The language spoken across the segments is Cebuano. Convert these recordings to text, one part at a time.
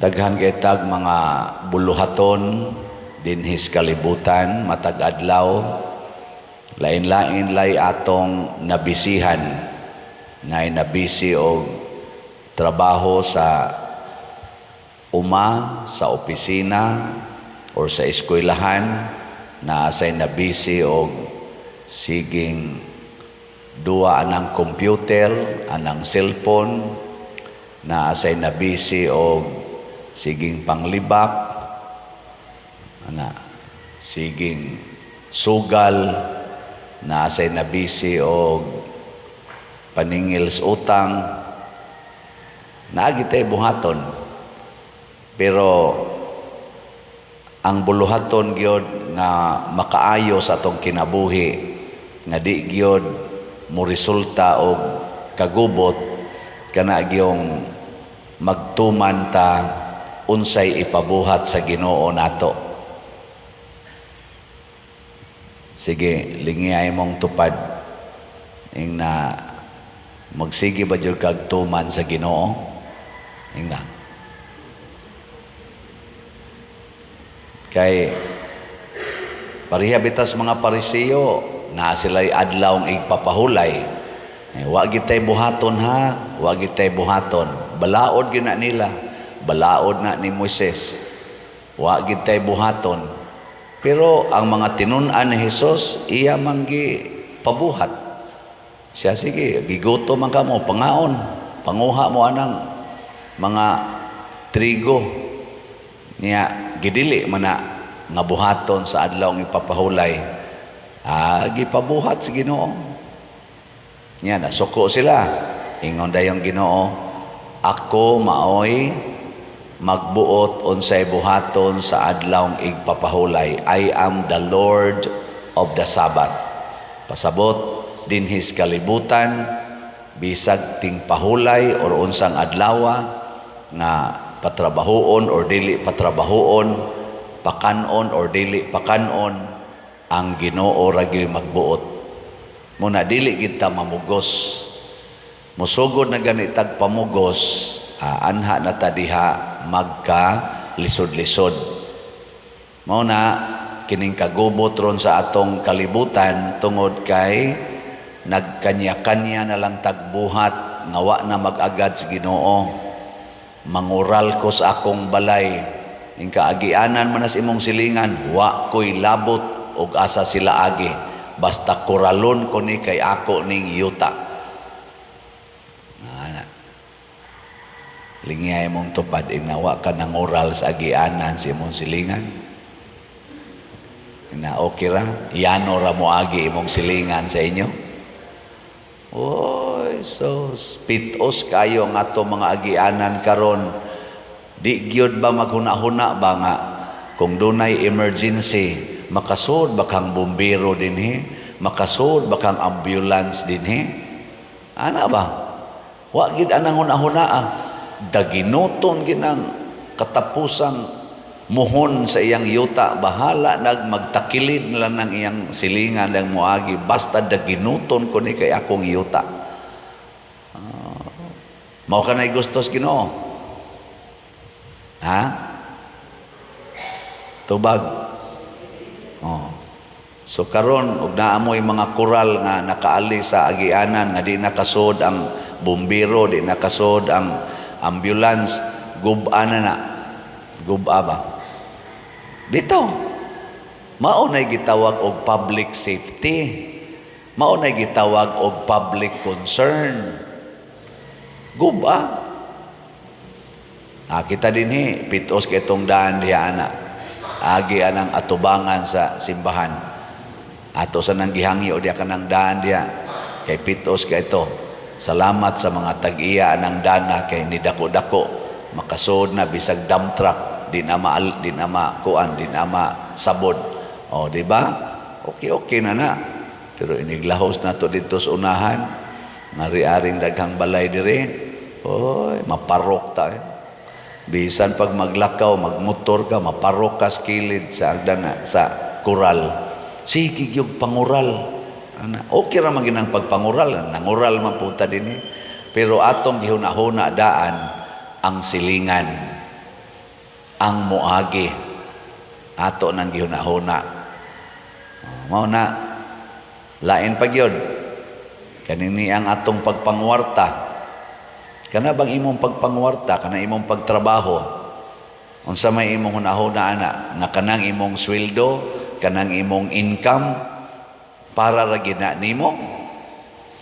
Daghan kay tag mga buluhaton dinhi sa kalibutan matag adlaw. Lain-lain lay atong nabisihan, nga nabisi og trabaho sa uma, sa opisina or sa eskwelahan, naa say nabisi og siging duwa anang computer, anang cellphone, naa say nabisi og siging panglibak ana, siging sugal, naa say nabisi og paningil sa utang. Naa gitay buhaton, pero ang buluhaton gyud nga makaayo sa atong kinabuhi, nga di gyud mo resulta og kagubot, kana gyung magtuman ta unsay ipabuhat sa Ginoo nato. Sige, lingiyay mong tupad. Ing na magsige ba jud kag tuman sa Ginoo? Ing na. Kay pareha bitas mga Pariseo, na sila'y adlaw ang igpapahulay. Eh, wa gitay buhaton ha, wa gitay buhaton. Balaod gyud na nila, balaod na ni Moises. Wa gitay buhaton. Pero ang mga tinun-an ni Hesus, iya man gi pabuhat. Siya, sige, gigutom man kamo, pangaon, panguha mo anang mga trigo. Niya gidili man na nga buhaton sa adlaw ang ipapahulay. Ah, gipabuhat sa Ginoo. Niya nasuko sila. Ingon dayong Ginoo, "Ako maoy magbuot unsay buhaton sa adlaw igpapahulay. I am the Lord of the Sabbath." Pasabot dinhi sa kalibutan, bisag tingpahulay or unsang adlawa nga patrabahoon or dili patrabahoon, pakanon or dili pakanon, ang Ginoo ra gyud magbuot. Muna dili gid ta mamugos. Musugod na gani tag pamugos, anha na ta diha magka lisod-lisod. Mao na kining kagubot ron sa atong kalibutan tungod kay nagkanya-kanya na lang tagbuhat nga wa na mag-agad sa Ginoo. Mangural ko sa akong balay. Ing kaagianan man sa imong silingan, wa ko'y labot og asa sila agi. Basta kuralon ko ni kay ako ning yuta. Ana. Lingiyay mong tupad, inawa ka nangural sa agianan sa imong silingan. Ina okay ra, yano ra mo agi imong silingan sa inyo. Oy, so pitos kayo ang ato mga agianan karon. Di gyud ba maghuna-huna ba nga kung dunay emergency, makasud ba kang bumbero dinhi? Makasud ba kang ambulance dinhi? Ana ba? Wa gid anang huna-huna ah. Daginuton ginang katapusang muhon sa iyang yuta, bahala nag magtakilid na lang ng iyang silingan ng muagi, basta daginuton ko ni kay akong yuta. Mao ka na'y gustos Ginoo, ha? Tubag. Oh. So karon og naa moy mga koral nga nakaali sa agianan nga di nakasod ang bumbero, di nakasod ang ambulance, guba na na. Guba ba? Dito. Mao nay gitawag og public safety. Mao nay gitawag og public concern. Guba. Ah, kita dinhi, pitos kay itong daan diha ana. Agi anang atubangan sa simbahan. Ato sa nang gihangyo diha kanang daan diha. Kay pitos kay ito. Salamat sa mga tag-iya anang dana kay ni dako-dako makasod na bisag dump truck, di na makuan, di na masabod. O, di ba? Okay, okay na na. Pero iniglahos na to dito sa unahan. Ngari-aring daghang balay dire. Oy, maparok ta eh. Bisan pag maglakaw, magmotor ka, maparok ka sa kilid sa agdana, sa kural. Sige gyud pangural. Ana, okay ra man ginang pagpangural, nangural man punta dinhi. Pero atong gihuna-huna daan ang silingan. Ang moagi ato nang gihuna-huna. Mao na lain pa gyud kanini ang atong pagpangwarta. Kana bang imong pagpangwarta, kana imong pagtrabaho, unsa may imong hunahuna ana nga kanang imong sweldo, kanang imong income, para ra gid na nimo?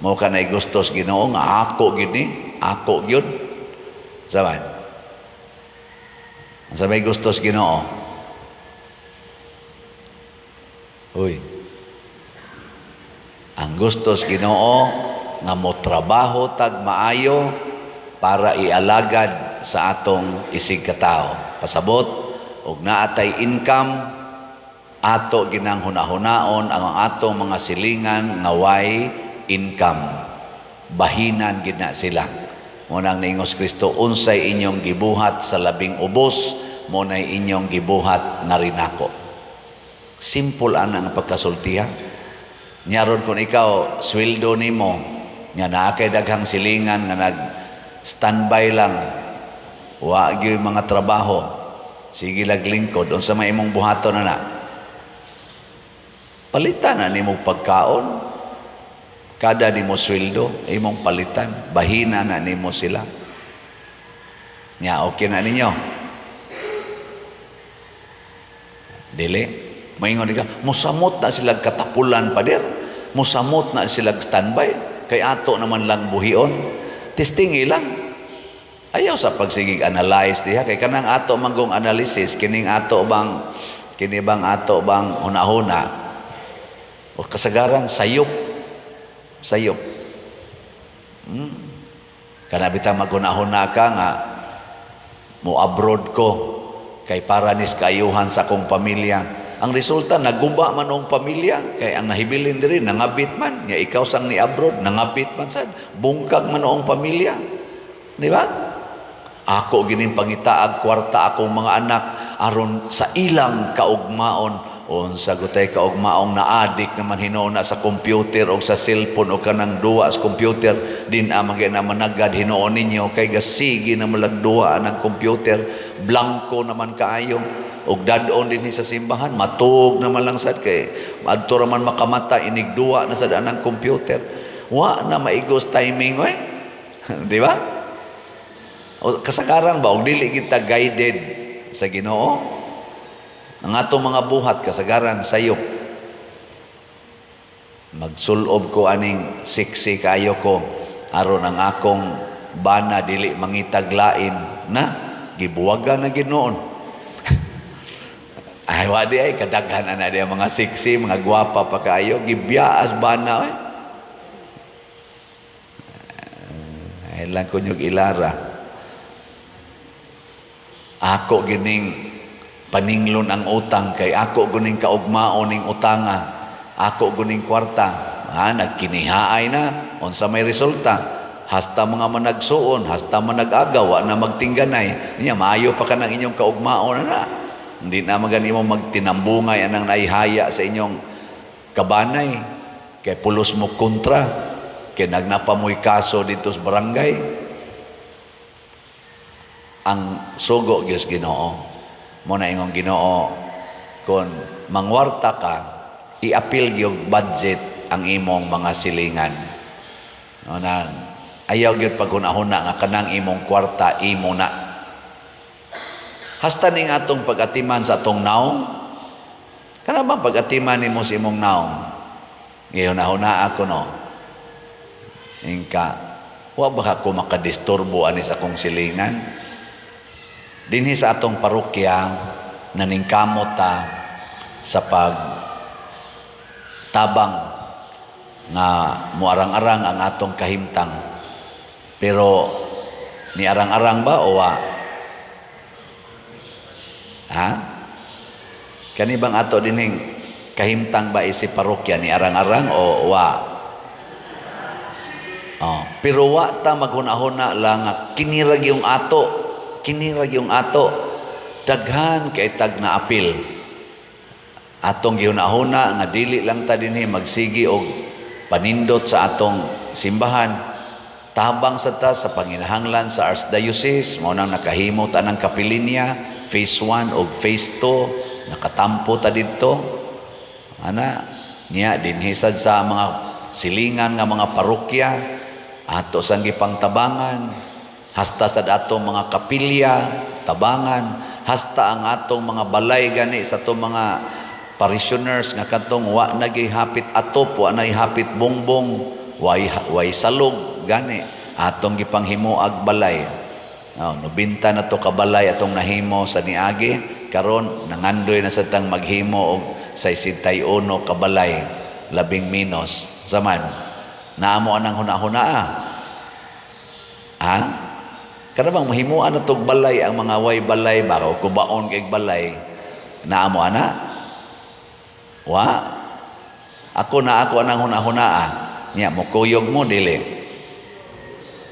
Mo kanay gustos Ginoo nga ako gid ni, ako gyud saban. Unsa may gustos Ginoo? Uy. Ang gustos Ginoo nga mo trabaho tag maayo para ialagad sa atong isig katao. Pasabot og naatay income, ato ginang hunahunaon ang atong mga silingan nga way income. Bahinan gid na sila. Mo nang niingos Kristo, unsay inyong gibuhat sa labing ubos, mo nay inyong gibuhat na rin ako. Simple ana ang pagkasultiha. Nyaron kung ikaw, sweldo nimo, nga naa kay daghang silingan nga nag standby lang, wa gyud mga trabaho, sige lag lingkod, unsa may imong buhaton na? Palitan na nimo pagkaon. Kada nimo sweldo, imong palitan, bahina na nimo sila. Nya okay na ninyo? Dili. Maingon ka, musamot na sila katapulan, pader. Musamot na sila standby. Kay ato naman lang buhion. Testing ilang. Ayaw sa pagsigig analyze diha. Kay kanang ato manggong analysis, kining ato bang, kini bang ato bang hunahuna. O kasagaran, sayop. Sayop. Kana bitaw maghunahuna ka nga mo abroad ko kay para nis kaayuhan sa akong pamilya. Ang resulta, naguba man ang pamilya kay ang nahibilin diri nangabit man nga ikaw sang ni abroad, nangabit man sad, bungkag man ang pamilya. Di ba? Ako gining pangitaag kwarta akong mga anak aron sa ilang kaugmaon. Unsa gutay kaugmaong naadik naman hinuon na sa computer o sa cellphone o kanang duwa sa computer din amang na managad hinuon ninyo kay gasigi na malagduwa ang computer, blanko naman kaayo og dad-on dinhi sa simbahan matug naman lang sad kay adto ra man makamata inig duwa na sad anang computer. Wa na maigos timing oy. Di ba? O, kasagaran ba og dili kita guided sa Ginoo? Ang atong mga buhat kasagaran sayop. Magsulob ko aning siksi kayo ko aron ang akong bana dili mangitag lain na gibuwagan na Ginoon. Ay wa di ay kadaghan ana di ang mga siksi, mga gwapa pa kaayo, gibiyaas bana oy. Ay lang kunyog ilara. Ako gining paninglon ang utang kay ako guning kaugmaon ning utanga, ako guning kwarta. Ha, nagkinihaay na, unsa may resulta? Hasta mga managsuon, hasta manag-agaw, wa na magtingganay. Niya maayo pa ka ng inyong kaugmaon na. Hindi na magani mo magtinambungay anang naihaya sa inyong kabanay. Kay pulos mo kontra, kay nagnapamoy kaso dito sa barangay. Ang sugo Diyos Ginoo. Mo na ingong Ginoo, kung mangwarta ka, iapil gyud budget ang imong mga silingan. No, na ayaw gyud paghuna-huna nga kanang imong kwarta imo na. Hasta ning atong pag-atiman sa atong naong, kana bang pag-atiman nimo sa imong naong? Gihuna-huna ako no. Ingka, wa ba ka ko makadisturbo ani sa akong silingan? Dinhi sa atong parokya, naningkamot ta sa pagtabang nga muarang-arang ang atong kahimtang. Pero niarang-arang ba o wa? Ha? Kani bang ato dinhing kahimtang ba isi parokya niarang-arang o wa? Oh, pero wa ta maghuna-huna lang nga kinirag yung ato. Kinirag yung ato. Daghan kay tag na apil. Atong gihuna-huna nga dili lang ta dinhi magsigi og panindot sa atong simbahan. Tabang sa ta sa panginahanglan sa Archdiocese, mao nang nakahimo ta ng kapilinya, phase 1 o phase 2, nakatampo ta didto. Ana, niya dinhi sad sa mga silingan nga mga parokya, ato sang gipangtabangan, hasta sa atong mga kapilya, tabangan, hasta ang atong mga balay gani sa atong mga parishioners nga kadtong wa na hapit atop, wa na hapit bongbong, way salog gani atong gipanghimuag balay. Oh, 90 na to ka balay atong nahimo sa niagi. Karon nangandoy na sa tang maghimo og 61 ka balay, labing minos zaman naamo anang huna-huna, ah. Ha, kada bang mahimuan na tog balay ang mga way balay ba o kubaon kay balay, naamo ana? Wa ako na ako anang huna-huna, ah. Nya mo kuyog mo, dili?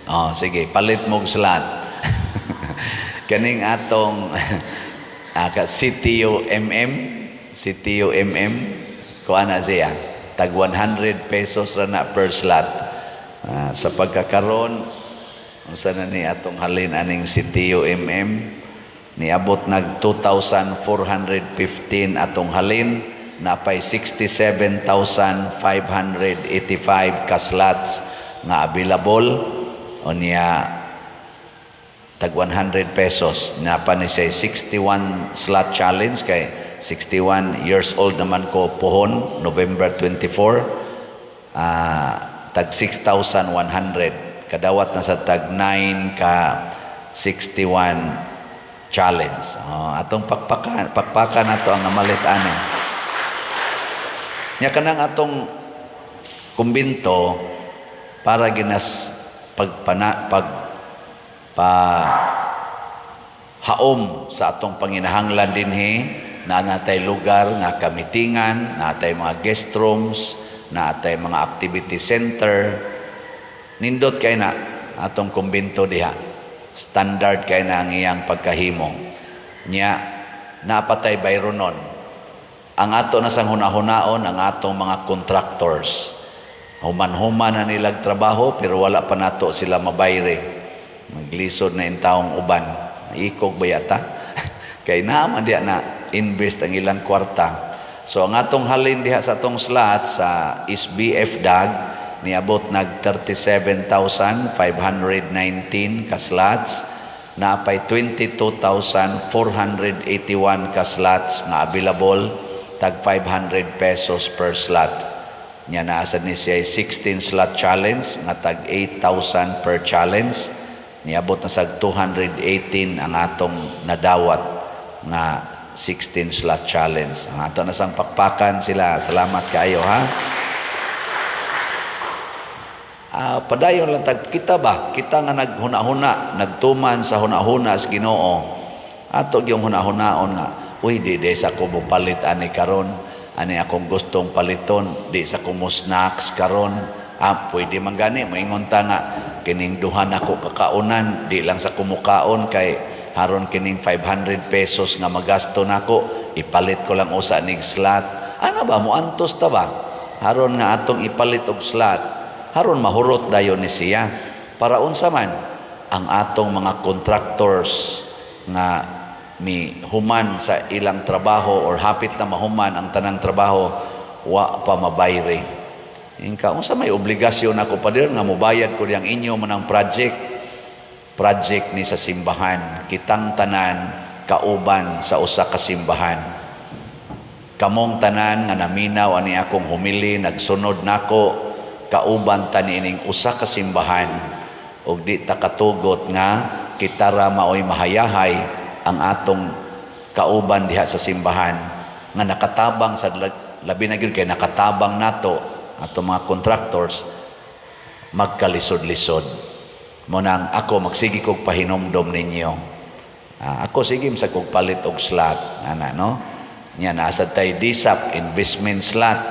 Oh, sige, palit mo og slot. Kaning atong ka CTU MM, CTU MM kuan na siya. Tag 100 pesos ra na per slot. Sa pagkakaron, unsa na ni atong halin aning CTU MM, niabot nag 2,415 atong halin, napay 67,585 ka slots nga available. Unya tag 100 pesos, napa ni siya 61 slot challenge kay 61 years old naman ko pohon November 24, tag 6,100, kadawat na sa tag 9 ka 61 challenge. Oh, atong pakpakan, pakpakan nato ang namalit ani. Nya kanang atong kumbinto para ginas pagpana pag pa haom sa atong panginahanglan dinhi na natay lugar nga kamitingan, natay mga guest rooms, natay mga activity center. Nindot kay na atong kumbinto diha. Standard kay na ang iyang pagkahimo. Nya napatay bayronon. Ang ato na sang hunahunaon ang atong mga contractors. Human-human na nilag trabaho pero wala pa nato sila mabayre. Maglisod na intawong uban. Ikog ba yata? Kay naaman diha na invest ang ilang kwarta. So ang atong halin diha sa atong slot sa SBF DAG niabot nag 37,519 ka slots, napay 22,481 ka slots nga available, tag 500 pesos per slot. Nya naa sad ni siya 16 slot challenge nga tag 8,000 per challenge, niabot na sa 218 ang atong nadawat nga 16 slot challenge. Ang ato na sang pakpakan sila. Salamat kaayo, ha. Padayon lang tag kita ba? Kita nga naghuna-huna, nagtuman sa huna-huna sa Ginoo. Ato gyung huna-hunaon nga, uy, di sa ko palit ani karon, ani akong gustong paliton, di sa ko mo snacks karon. Pwede man gani moingon ta nga kining duha nako kakaunan, di lang sa kumukaon kay haron kining 500 pesos nga magasto nako, ipalit ko lang usa nig slot. Ano ba mo antos ta ba? Haron nga atong ipalit og slot, haron mahurot dayon ni siya para unsa man ang atong mga contractors nga mi human sa ilang trabaho or hapit na mahuman ang tanang trabaho, wa pa mabayre. Inka unsa may obligasyon ako, pader, nga mobayad ko diyang inyo manang project. Project ni sa simbahan, kitang tanan kauban sa usa ka simbahan. Kamong tanan nga naminaw ani akong humili, nagsunod nako, kauban ta niining usa ka simbahan ug di ta katugot nga kita ra maoy mahayahay, ang atong kauban diha sa simbahan nga nakatabang sa labi na gyud kay nakatabang nato atong mga contractors magkalisod-lisod. Mo nang ako magsige kog pahinomdom ninyo. Ako sige sa kog palit og slot ana, no? Nya naa tay DSAP investment slot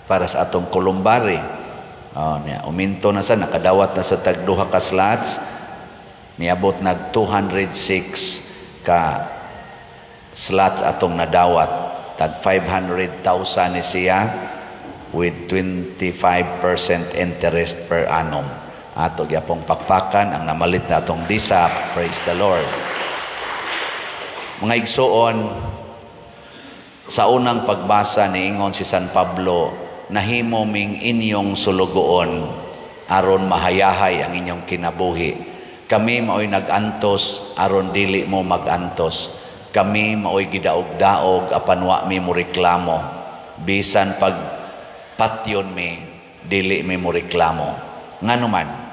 para sa atong columbary. Oh, niya, uminto na sa nakadawat na sa tag duha ka slots, niabot nag 206 ka slots atong nadawat, tag 500,000 ni siya with 25% interest per annum. Ato gyapong pakpakan ang namalit na atong DSAP. Praise the Lord. Mga igsuon, sa unang pagbasa niingon si San Pablo, "Nahimo ming inyong sulugoon aron mahayahay ang inyong kinabuhi. Kami maoy nag-antos aron dili mo mag-antos. Kami maoy gidaog-daog apan wa mi mo reklamo. Bisan pag patyon mi, dili mi mo reklamo." Ngano man?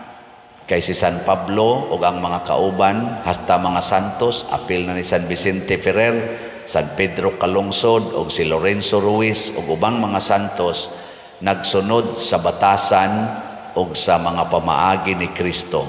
Kay si San Pablo ug ang mga kauban hasta mga santos, apil na ni San Vicente Ferrer, San Pedro Calungsod ug si Lorenzo Ruiz ug ubang mga santos, nagsunod sa batasan ug sa mga pamaagi ni Kristo.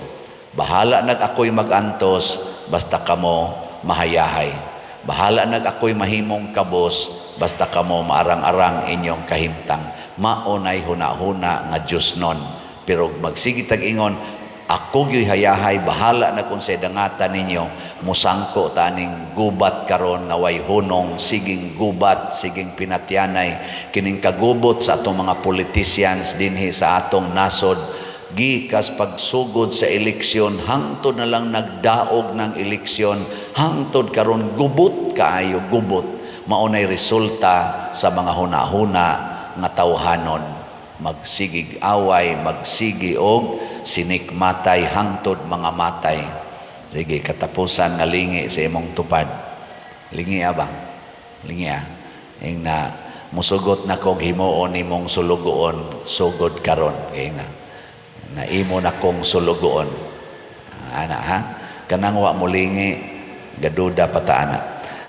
Bahala nag ako'y magantos, basta kamo mahayahay. Bahala nag ako'y mahimong kabos, basta kamo maarang-arang inyong kahimtang. Mao nay huna-huna nga Diyos nun. Pero magsige tag ingon, "Ako gyuy hayahay, bahala na kung sa dangatan ninyo," musangko ta aning gubat karon nga way hunong, siging gubat, siging pinatyanay, kining kagubot sa atong mga politicians dinhi sa atong nasod, gikas pagsugod sa eleksyon hangtod na lang nagdaog ng eleksyon, hangtod karon, gubot kaayo, gubot. Mao nay resulta sa mga huna-huna nga tawhanon, magsigig away, magsigi og sinikmatay hangtod mga matay. Sige, katapusan nga lingi sa imong tupad. Lingi ba? Lingi ah. Ing na musugot na kog himuon nimong sulugoon sugod karon. Ing na na imo na kong sulugoon. Ana ha? Kanang wa mo lingi, gaduda pa ta ana.